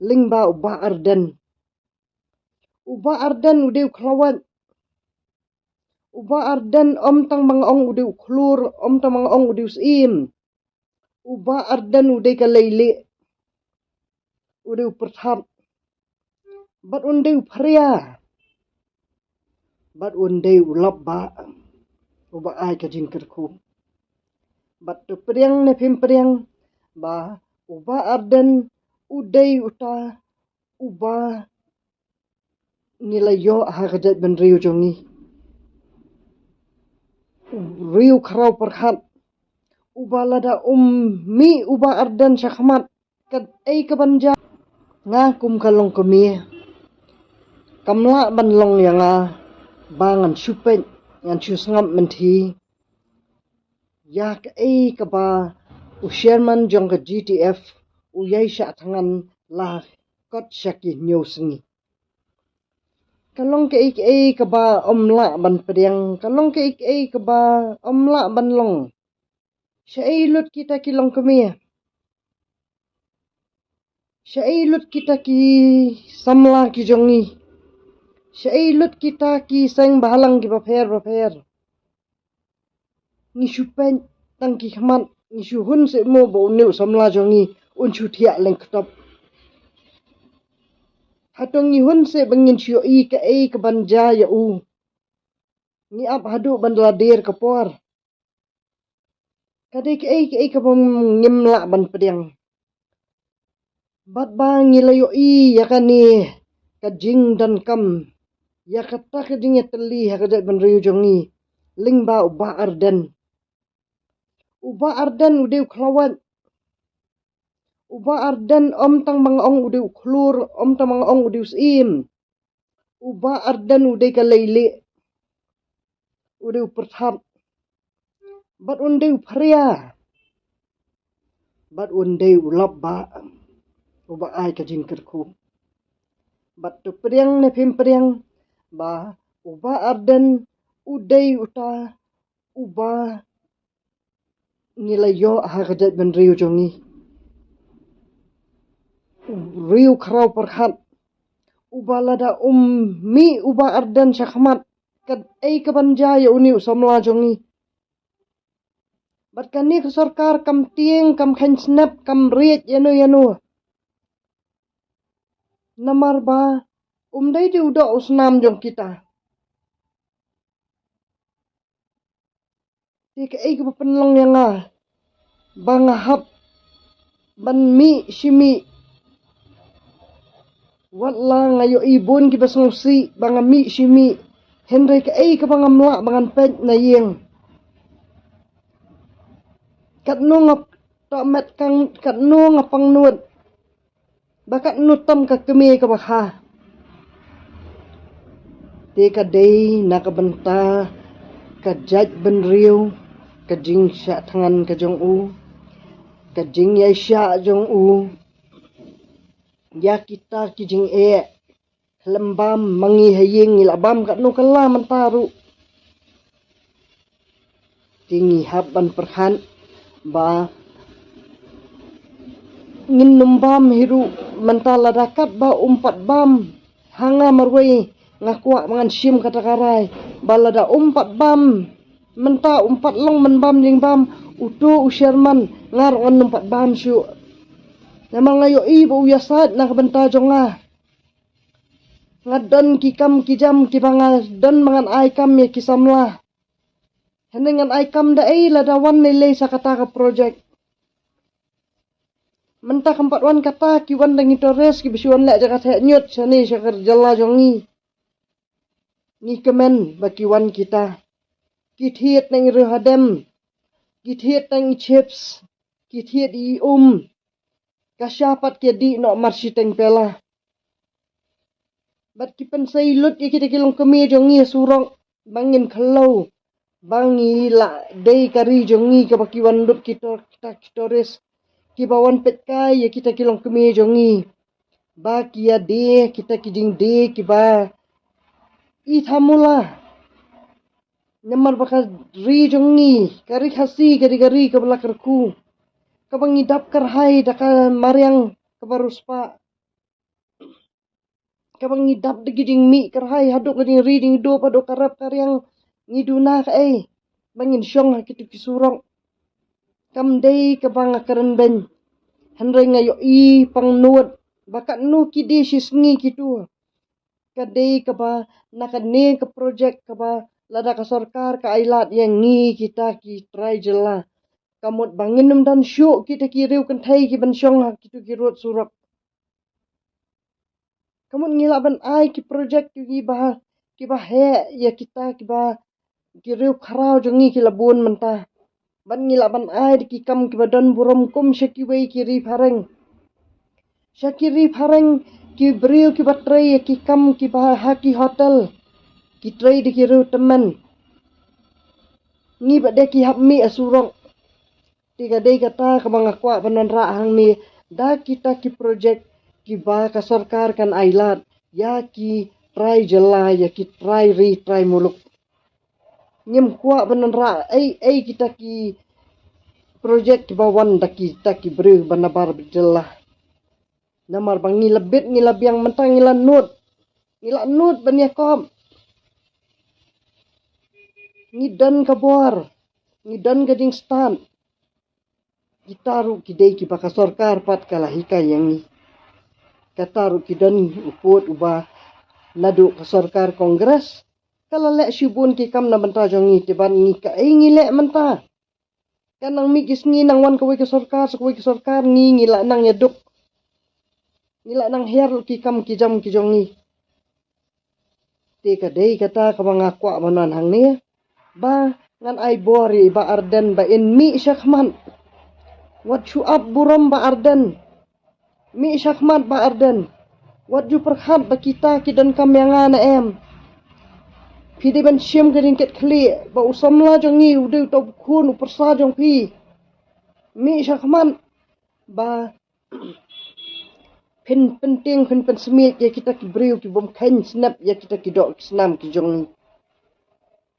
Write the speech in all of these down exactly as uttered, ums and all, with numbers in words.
lyngba u Bah Ardent. U Bah Ardent u dei u khlawait. U Bah Ardent ym tang ba nga ong u dei u khlur, ym tang ba nga ong u dei u syiem. U Bah Ardent u dei ka leilieh. U dei u pyrthat. Bad un dei u phria. Bad un dei u lap ba. U ba ai ka jingkyrkhu. Bad to pdiang ne phim pdiang. Ba u Bah Ardent u dei uta u ba ngi la ïoh ha ka jaitbynriew jong ngi. U riew khraw pyrkhat. U ba lada um mih u Bah Ardent sha khmat. Kaei kaban jia. Nga kum ka longkmie. Kam lah ban long ïa nga. Ba ngan shu peit, ngan shu sngap mynthi. Ïa kaei kaba u chairman jong ka G T F, u Ïaishah Thngan la kot sha ki hynñiew sngi. Ka long kaei kaei kaba ym lah ban pdiang, ka long kaei kaei kaba ym lah ban long. Shaei lut kita ki longkmie. Shaei lut kita ki samla ki jong ngi. Shaei lut kita ki seng bhalang kiba pher bapher. Ngi shu peit tang ki khmat, ngi shu hun seh mo ba une u samla jong ngi un shu thiah lyngkhuh. Hato ngi hun seh ba ngin shu ïohi kaei kaban jia ïa u. Ngi ap haduh ban da la dier ka por. Ka dei kaei kaei kaba ngim lah ban pdiang. Bad ba ngi la ïohi ïa kane ka jingdonkam. Ïa kata ka jingïatylli ha ka jaitbynriew jong ngi. Lyngba u Bah Ardent. U Bah Ardent u dei u khlawait. U Bah Ardent ym tang ba nga ong u dei u khlur, ym tang ba nga ong u dei u syiem. U Bah Ardent u dei ka leilieh. U dei u pyrthat. Bad un dei u phria. Bad un dei u lap ba. U ba ai ka jingkyrkhu. Bad to pdiang ne phim pdiang. Ba u Bah Ardent u dei uta u ba ngi la ïoh ha ka jaitbynriew jong ngi. U riew khraw pyrkhat. U ba lada um mih u Bah Ardent sha khmat. Kaei kaban jia ïa une u samla jong ngi. Bad kane ka sorkar kam tieng, kam kheiñ snep, kam riej ïano ïano. Namar ba um dei te u doh u snam jong kita. Te kaei kaba pynlong ïa nga ba nga hap ban mih shi mih. Wat la nga ïohi bun kiba sngewsih ba nga mih shi mih. Hynrei kaei kaba ngam lah ba ngan peit na ïing. Katno nga tohmet, katno nga pangnud. Ba katno tam ka kmie kaba kha. Te ka dei na ka bynta ka jaitbynriew, ka jingshah thngan ka jong u, ka jingïaishah jong u ïa kita ki jingeh. Khlem bam ma ngi ha ïing ngi la bam katno kylla mynta ruh. Te ngi hap ban pyrkhat ba ngin nym bam hi ruh mynta, lada kat ba um pat bam ha nga marwei nga kwah ba ngan shim kata ka rai. Ba lada um pat bam mynta, um pat long ban bam jingbam uto u chairman, nga ruh ngan nym pat bam shuh. Namar nga ïohi ba u ïasaid na ka bynta jong nga. Nga don ki kam ki jam kiba nga don ba ngan ai kam ïa ki samla. Hynrei ngan ai kam da ei lada wan lei lei sa kata ka projek. Mynta kam pat wan kata, ki wan da ngi tourist kiba shu wan leh jaka theh ñiut shane sha ka jylla jong ngi. Ngi kmen ba ki wan kita. Ki thied na ngi riew hadem. Ki thied na ngi chips. Ki thied i um. Ka sha pat ki dih noh mar shiteng pela. Bad ki pynsei lut ïa kita ki longkmie jong ngi surok ba ngin khlem ba ngi la dei ka ri jong ngi kaba ki wan lut kita, kita ki tourist kiba wan peit kai ïa kita ki longkmie jong ngi. Ba ki ïa die kita ki jingdie kiba i thamula. Namar ba ka ri jong ngi, ka ri Khasi, ka ri, ka ri kaba la kyrkhu. Kaba ngi dap kyrhai da ka mariang kaba riewspah. Kaba ngi dap da ki jingmih kyrhai haduh ka jingri jingdup, haduh ka rep ka riang, ngi duna kaei ba ngin shong ha kitu ki surok? Kam dei kaba nga kren beiñ. Hynrei nga ïohi pangnud ba katno ki die shi sngi kitu. Ka dei kaba na kane ka projek kaba lada ka sorkar ka ailad ïa ngi kita ki trai jylla, ka mut ba ngin ym don shuh kita ki riew kynthei kiban shong ha kitu ki rud surok. Ka mut ngi lah ban ai ki projek kiba, kiba heh ïa kita kiba, ki riew khraw jong ngi ki la bun mynta. Bad ngi lah ban ai da ki kam kiba don burom kum sha kiwei ki ri phareng. Sha ki ri phareng, ki briew kiba trei ïa ki kam kiba ha ki hotel, ki trei da ki riew tymmen. Ngi ba dei ki hap mih ha surok. Te ka dei kata kaba nga kwah ban wanrah hangne, da kita ki projek kiba ka sorkar kan ailad ïa ki trai jylla, ïa ki trai ri, trai muluk. Ngim kwah ban wanrah ei ei kita ki projek kiba wan da kita ki briew ba nabar jylla. Namar ba ngi la bit, ngi la biang mynta, ngi la nud. Ngi la nud ban ïakob. Ngi don ka bor, ngi don ka jingstad. Kita ruh ki dei kiba ka sorkar pat ka la hikai ïa ngi. Kata ruh ki don u pud uba naduh ka sorkar Congress ka la leh shibun ki kam na bynta jong ngi, te bad ngi kaei ngi leh mynta? Ka nang mih ki sngi nang wan kawei ka sorkar, sa kawei ka sorkar, ngi ngi la nang ïaduk. Ngi la nang hiar ki kam ki jam ki jong ngi. Te ka dei kata kaba nga kwah ban wan hangne, ba ngan ai bor ïa i Bah Ardent ba in mih shakhmat. Wat shu ap burom Bah Ardent. Mih shakhmat Bah Ardent. Wat ju pyrkhat ba kita ki donkam ïa nga ne em. Phi dei ban shim ka jingkitkhlieh ba u samla jong ngi u dei uta u khun u pyrsa jong phi. Mih shakhmat ba phin pyntieng, phin pynsmit ïa kita ki briew ki bym kheiñ snep ïa kita ki doh ki snam ki jong ngi.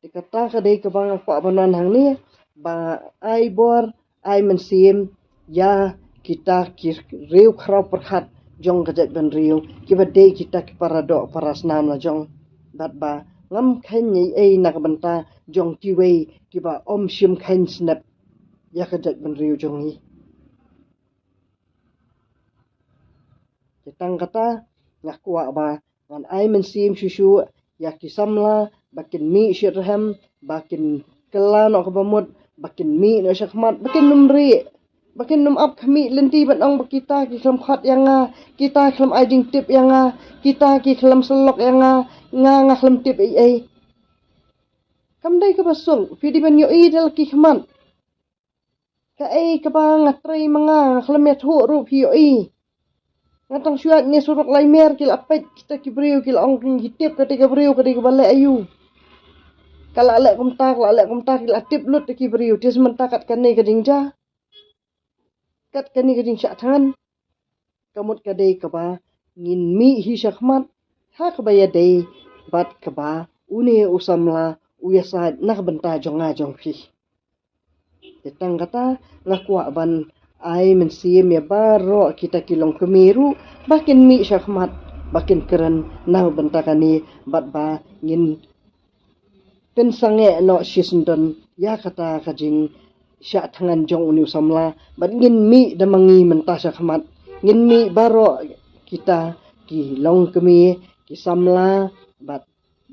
Te kata ka dei kaba nga kwah ban wan hangne, ba ai bor, ai mynsiem ïa kita ki riew khraw pyrkhat jong ka jaitbynriew, kiba dei kita ki para doh para snam la jong. Bad ba ngam kheiñ ei ei na ka bynta jong kiwei kiba ym shym kheiñ snep ïa ka jaitbynriew jong ngi. Te tang kata, nga kwah ba ngan ai mynsiem shuh shuh ïa ki samla ba kin mih shitrhem, ba kin kylla noh kaba mut, ba kin mih noh shakhmat, ba kin ym rieh, ba kin ym ap khmih lynti ban ong ba kita ki khlem khot ïa nga, kita ki khlem ai jingtip ïa nga, kita ki khlem sylok ïa nga, nga nga khlem tip ei ei. Kam dei kaba suk, phi dei ban ïohi da la ki khmat. Kaei kaba nga trei ma nga, nga khlem ïathuh ruh phi ïohi. Nga tang shu ïaid ne surok Laimer ki la peit kita ki briew ki la ong ki tip kata ka briew ka dei kaba leh aïu. Ka la leh kumta, ka la leh kumta, ki la tip lut ki briew. Te mynta kat kane ka jingjia, kat kane ka jingshah thngan, ka mut ka dei kaba ngin mih hi shakhmat ha kaba ïadei bad kaba une u samla u ïasaid na ka bynta jong nga jong phi. Te tang kata, nga kwah ban ai mynsiem ïa baroh kita ki longkmie ruh ba kin mih shakhmat, ba kin kren na ka bynta kane, bad ba ngin pynsangeh noh shisyndon ïa kata ka jingshah thngan jong une u samla, bad ngin mih da ma ngi mynta shakhmat, ngin mih baroh kita ki longkmie, ki samla, bad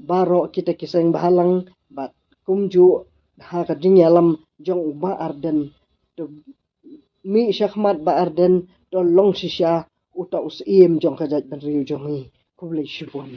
baroh kita ki seng bhalang, bad kumjuh ha ka jingïalam jong u Bah Ardent. To mih shakhmat Bah Ardent, to long shisha uta u Syiem jong ka jaitbynriew jong ngi. Khublei shibun.